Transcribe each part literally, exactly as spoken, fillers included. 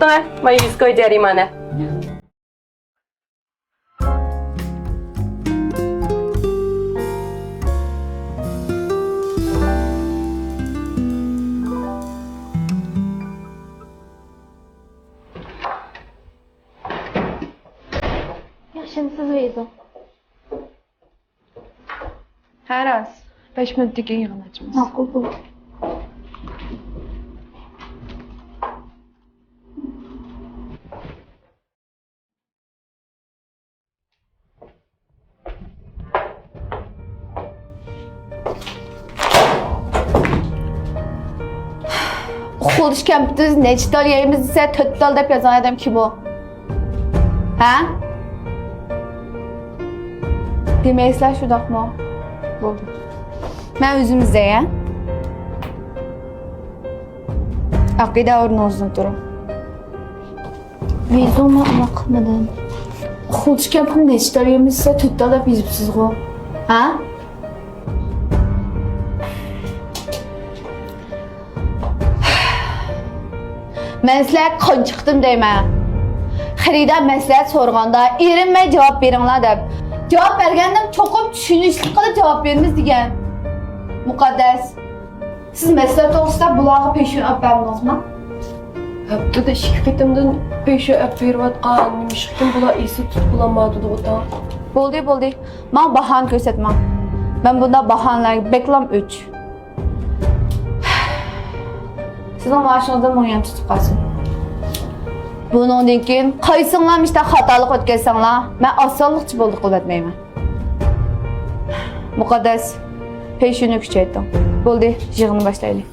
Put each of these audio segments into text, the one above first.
تۇتۇڭە، مانا يۈز كوي جەرىمانە. ياخشىمۇسىز، ۋېيزۇڭ؟ ھە، راست. بەش مىنۇتتىن كېيىن يىغىن ئاچىمىز. ماقۇل، بولدى. ئۇخلىتىش كەمپۈتىمىز نەچچە تال يەيمىز دېسە، تۆت تال دەپ يازغان ئادەم كىم ئۇ؟ ھە؟ دېمەيسىلەر شۇنداقمۇ؟ بولدى. مەن ئۆزۈم ئىزدەي، ھە؟ ئەقىدە، ئورنىڭىزدىن تۇرۇڭ. ۋېيزۇڭ، مەن ئۇنداق قىلمىدىم. ئۇخلىتىش كەمپۈتىنى نەچچە تال يەيمىز دېسە، تۆت تال دەپ يېزىپسىزغۇ. ھە؟ مەن سىلەرگە قانچە قېتىم دەيمەن. خېرىدار مەسلىھەت سورىغاندا، ئېرىنمەي جاۋاب بېرىڭلار دەپ. جاۋاب بەرگەندىمۇ چوقۇم چۈشىنىشلىك قىلىپ جاۋاب بېرىمىز دېگەن. مۇقەددەس، سىز مەسىلە توغرىسىدا بۇلارغا پېشۇن ئەپ بەردىڭىزمۇ؟ ھەپتىدە ئىككى قېتىمدىن پېشۇن ئەپ بېرىۋاتقان، نېمىشقىكىن بۇلار ئېسىدە تۇتۇپ بولالمايدۇ، ئوتا؟ بولدى، بولدى. ماڭا باھانە كۆرسەتمەڭ. مەن بۇنداق باھانىلەرگە بەكلا ئۆچ. سىزنىڭ مائاشىڭىزدىن مىڭ يۈەن تۇتۇپ قالسۇن. بۇنىڭدىن كېيىن قايسىڭلار ئىشتا خاتالىق ئۆتكەزسەڭلار، مەن ئاسانلىقچە بولدى قىلىۋەتمەيمەن. مۇقەددەس، پېشۇننى كۈچەيتىڭ. بولدى، يىغىننى باشلايلى.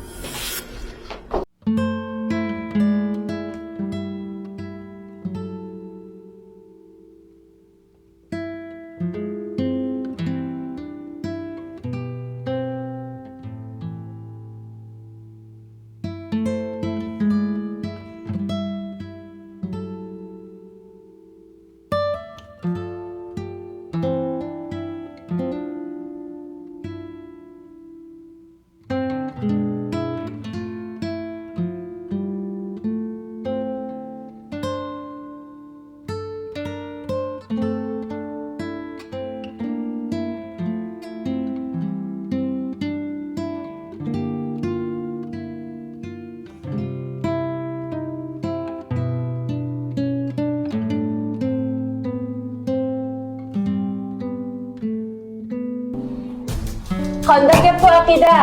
قانداق گەپ بۇ، ئەقىدە؟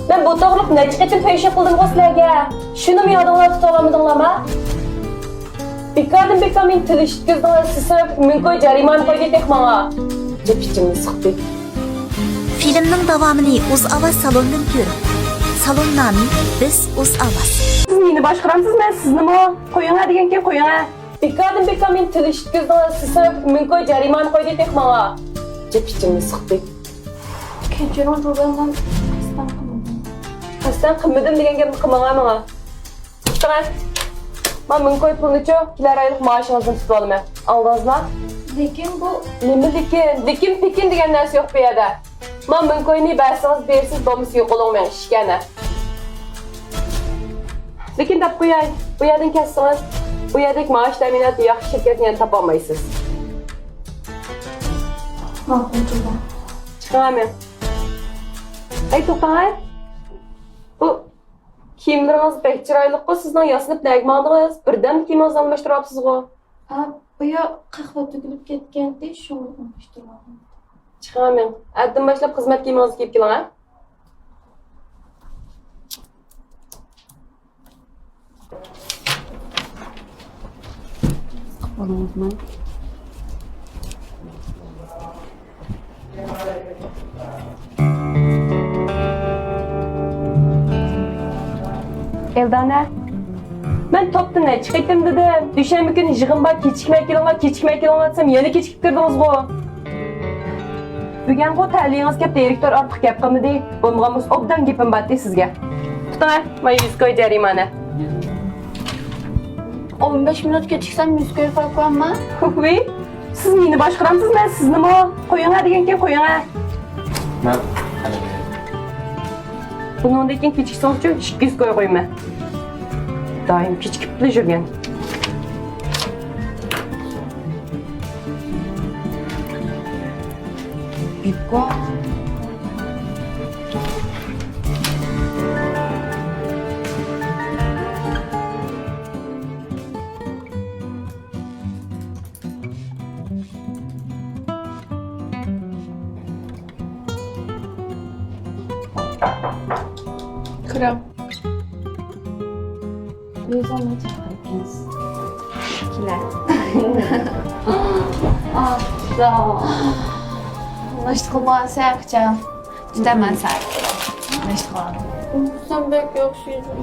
مەن بۇ توغرىلىق نەچچە قېتىم پېشىن قىلدىمغۇ سىلەرگە؟ شۇنىمۇ يادىڭلاردا تۇتالمىدىڭلارما؟ بىكاردىن بىكار مېنى تىل ئىشىتكۈزدىڭلار، سىز سەۋەبلىك مىڭ كوي جەرىمانە قويدى تېخى ماڭا. جىپ ئىچىمنى سىقتى. فىلىمنىڭ داۋامىنى ئۇز ئاۋاز سالوندىن كۆرۈڭ. سالون نامى بىز ئۇز ئاۋاز. سىز مېنى باشقۇرامسىز، مەن سىزنىمۇ. قويۇڭە دېگەنكەن، قويۇڭە. بىكاردىن بىكار مېنى تىل ئىشىتكۈزدىڭىز، سىز سەۋەبلىك مىڭ كوي جەرىمانە قويدى تېخى ماڭا. جىپ ئىچىمنى سىقتى. كەچۈرۈڭ، بۇ مەن قەستەن قىلمىدىم. قەستەن قىلمىدىم دېگەن گەپنى قىلماڭ ماڭا. توختاڭە. ما مىڭ كوي پۇلنىچۇ، كېلەر ئايلىق مائاشىڭىزدىن تۇتۇۋالىمەن. ئاڭلىدىڭىزما؟ لېكىن بۇ. نېمە لېكىن؟ لېكىن پېكىن دېگەن نەرسە يوق بۇ يەردە. ما مىڭ كوينى بەرسىڭىز بېرىسىز، بولمىسا يوقىلىڭ، مېڭىش ئىكەن. لېكىن دەپ قوياي، بۇ يەردىن كەتسىڭىز، بۇ يەردەك مائاش تەمىناتى ياخشى شىركەتنى يەنە تاپالمايسىز. ماقۇل، جۇمۇ. چىقىڭ مېڭىڭ. ئەي، توختاڭ، ئەي. بۇ كىيىملىرىڭىز بەك چىرايلىققۇ، سىزنىڭ ياسىنىپ نەگە ماڭدىڭىز؟ بىردەمدە كىيىمىڭىزنى ئالماشتۇرۇۋاپسىزغۇ. ئا، بۇيا قەھۋە تۆكۈلۈپ كەتكەنتى، شۇڭا ئالماشتۇرۇۋالدىم. چىقىڭ مېڭىڭ. ئەتىدىن باشلاپ خىزمەت كىيىمىڭىزنى كىيىپ كېلىڭ، ھە؟ ئەلدانە، مەن توپتا نەچچە قېتىم دېدىم، دۈشەنبە كۈنى يىغىن بار، كېچىكمەي كېلىڭلار، كېچىكمەي كېلىڭلار دېسەم، يەنە كېچىكىپ كىردىڭىزغۇ. بۈگۈنغۇ تەلىيىڭىز كەپ دىرېكتور ئارتۇق گەپ قىلمىدى، بولمىغان بولسا ئوبدان گېپىم بارتى سىزگە. تۇتۇڭە، مانا يۈز كوي جەرىمانە. ئون بەش مىنۇت كېچىكسەم يۈز كوي پاكۇامما؟ ھۇي، سىز مېنى باشقۇرامسىز، مەن سىزنىمۇ؟ قويۇڭە دېگەنكەن، قويۇڭە. مەن. بۇنىڭدىن كېيىن كېچىكسىڭىزچۇ، ئىككى يۈز كوي قويىمەن. دائىم كېچىكىپلا يۈرگەن. Bikko. كىرىڭ. ئۆزىڭىزنى چاقىرىپسىز. كېلە. ئاچچىق. ناشتا قىلمىغانسەن، قىچان. تۈتەمەن سەن. ناشتا قىلغان. سەن بەك ياخشى يۈزۈڭ.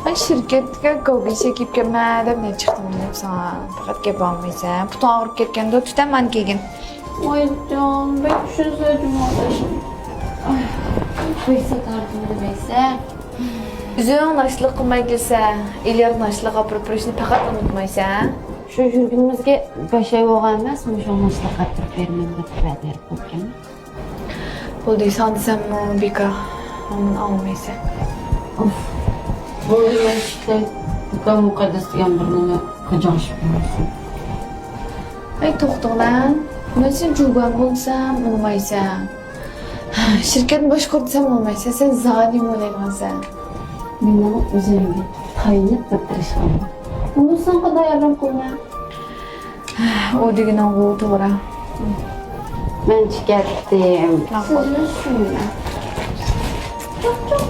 ئاي، شىركەتكە گاۋگىشە كىيىپ كەلمە دەپ نەچچە قېتىم دېدىم ساڭا. پەقەت گەپ ئاڭلىمايسەن. پۇتۇڭ ئاغرىپ كەتكەندۇ، تۈتەمەن كېيىن. ۋايجان، بەك چۈشىنىسەن جۇمۇ ئاداش. ئاي، قويسا تارتىمنى دېمەيسەن. ئۆزۈڭ ناشتىلىق قىلماي كەلسە، ئېلىيار ناشتىلىق ئاپىرىپ بېرىشنى پەقەت ئۇنتۇمايسەن. شۇ يۈرگىنىمىزگە بەش ئاي بولغان ئەمەس، مۇشۇ ناشتىلىق ئاپىرىپ بېرىمەن دەپ ۋەدە بېرىپ قويغان. بولدى، ساڭا دېسەممۇ بىكار. ئاڭلىمايسەن. ئۇف. بولدى، مەن چىقتىم. ئۇكام مۇقەددەس دېگەن بىر نېمە غىجاڭشىپ يۈرسۇن. ئەي، توختىغىنا. مەن سېنى جۇگان بولسام، ئۇنىمايسەن. شىركەتنى باشقۇر دېسەم، ئۇنىمايسەن. سەن زادى نېمە ئويلايدىغانسەن؟ مېنىڭ ئۆزۈمگە تايىنىپ بىر تىرىشقىنىم. ئۇنىسىڭ قانداق ياردەم قىلىمەن؟ ئۇ دېگىنىڭ بۇ توغرا. مەن چىقىپ كەتتىم. ماقۇل. سىزنى چۈشىنىمەن. چوق، چوق.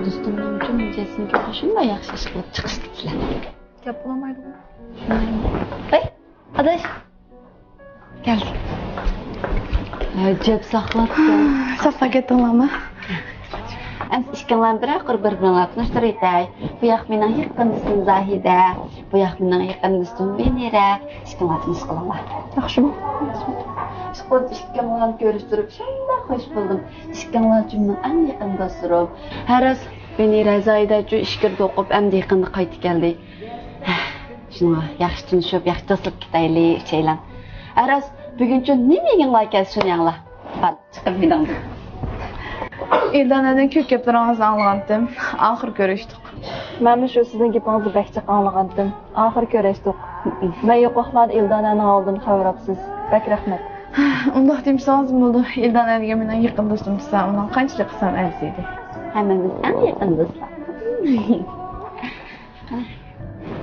دوستۇمنىڭ پۈتۈن مىجەزىنى كۆرۈپ، شۇنداق ياخشى ئىش قىلىپ چىقىشتى سىلەر. گەپ بولمايدىغۇ. ھەي، ئاداش. كەل. ئەجەب ساقلاپتۇ. ساقلاپ كەتتىڭلارمۇ؟ ئەمسە ئىككىڭلارنى بىرەر قۇر بىر-بىرىڭلار تونۇشتۇرۇۋېتەي. بۇ ياق مېنىڭ يېقىن دوستۇم زاھىدە. بۇ ياق مېنىڭ يېقىن دوستۇم ۋېنېرە. ئىككىڭلار تونۇش قىلىڭلار. ياخشىمۇ؟ ئىشقىلىپ ئىككىڭلارنى كۆرۈشتۈرۈپ شۇنداق خوش بولدۇم. ئىككىڭلار جۇمنىڭ ئەڭ يېقىن دوستلىرىم. ھە راست، ۋېنېرە زاھىدەچۇ ئىچكىرىدە ئوقۇپ ئەمدى يېقىندا قايتىپ كەلدى. شۇڭا ياخشى تونۇشۇپ، ياخشى دوستلۇق كېتەيلى، ئۈچەيلەن. ئەرەس، بۈگۈنچۇ نېمە يېگىڭلار كەلسە، شۇنى يەڭلار. بار، چىقىپ مېنىڭدىن. ئىلدانەنىڭ كۆپ گەپلىرىڭىزنى ئاڭلىغانتىم. ئاخىر كۆرۈشتۇق. مەنمۇ شۇ سىزنىڭ گېپىڭىزنى بەك جىق ئاڭلىغانتىم. ئاخىر كۆرۈشتۇق. مەن يوق ۋاقىتلاردا ئىلدانەنىڭ ئالدىدىن خەۋەر ئاپسىز. بەك رەھمەت. ئۇنداق دېمىسىڭىزمۇ بولىدۇ. ئىلدانە دېگەن مېنىڭ يېقىن دوستۇم دېسە، ئۇنىڭ قانچىلىك قىلسام ئەرزىيدۇ. ھەممىمىز ئەڭ يېقىن دوستلار.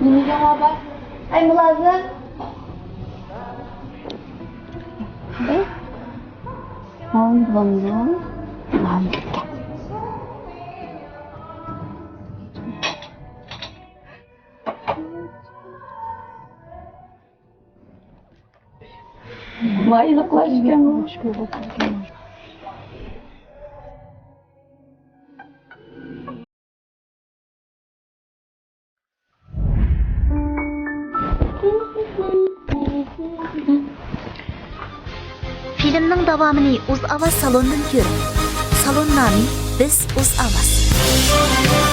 نېمە دېگەن بار؟ ئەي، مۇلازىم. ئەي، ماۋۇنى بولامدۇ؟ ماۋۇنى. مايلىقلار ئىكەن. فىلىمنىڭ داۋامىنى ئۇز ئاۋاز سالوندىن كۆرۈڭ. سالون نامى: بىز ئۇز ئاۋاز.